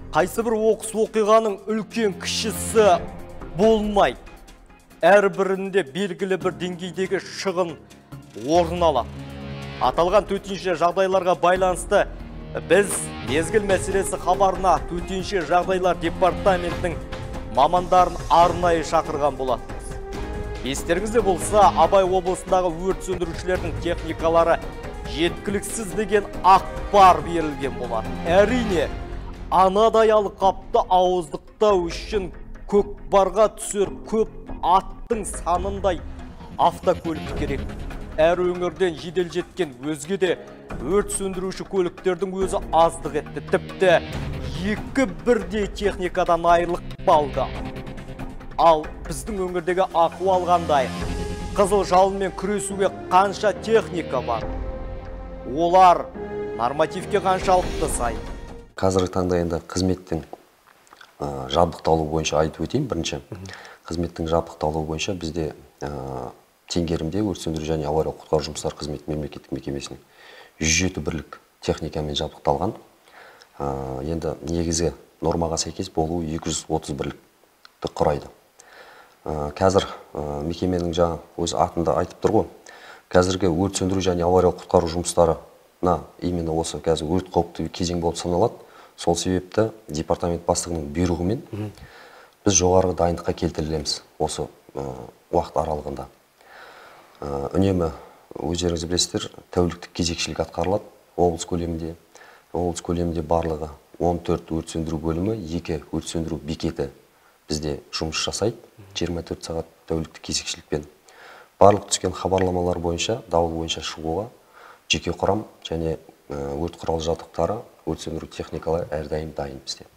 Қайсы бір оқыс оқиғаның үлкен кішісі болмайды. Әрбірінде белгілі бір деңгейдегі шығын орын алады. Аталған төтенше жағдайларға байланысты біз мезгіл мәселесі хабарына төтенше жағдайлар департаментінің мамандарын арнайы шақырған болатынбыз. Естеріңізде болса, Абай облысындағы өрт сөндірушілердің техникалары жеткіліксіз деген ақпар берілген болатын. Әрине, анадай алқапты ауыздықтау үшін көкпарға түсер көп аттың санындай автокөлік керек. Әр өңірден жедел жеткен өзге де өрт сөндіруші көліктердің өзі аздық етті. Тіпті екі бірдей техникадан айырылып қалды. Ал біздің өңірдегі ахуал қандай? Қызыл жалынмен күресуге қанша техника бар? Олар нормативке қаншалықты сай? Қазіргі таңда енді қызметтің жабдықталуы бойынша айтып өтейін. Бірінші, қызметтің жабдықталуы бойынша бізде теңгерімде өрт сөндіру және авариялық құтқару жұмыстары қызметі мемлекеттік мекемесінің 107 бірлік техникамен жабдықталған. Енді негізгі нормаға сәйкес болуы 230 бірлікті құрайды. Қазір мекеменің жаңа өз атында айтып тұр ғой. Қазіргі өрт сөндіру және авариялық құтқару жұмыстарына именно осы қазір өрт қауіпті кезең болып саналады. Сол себепті департамент бастығының бұйрығымен біз жоғарғы дайындыққа келтірілеміз осы уақыт аралығында. Үнемі өздеріңіз білесіздер, тәуліктік кезекшілік атқарылады облыс көлемінде. Облыс көлемінде барлығы 14 өрт сөндіру бөлімі, 2 өрт сөндіру бекеті бізде жұмыс жасайды 24 сағат тәуліктік кезекшілікпен. Барлық түскен хабарламалар бойынша, дауыл бойынша шығуға жеке құрам және өрт құрал жабдықтары, өрт сөндіру техникалары әрдайым дайын бізде.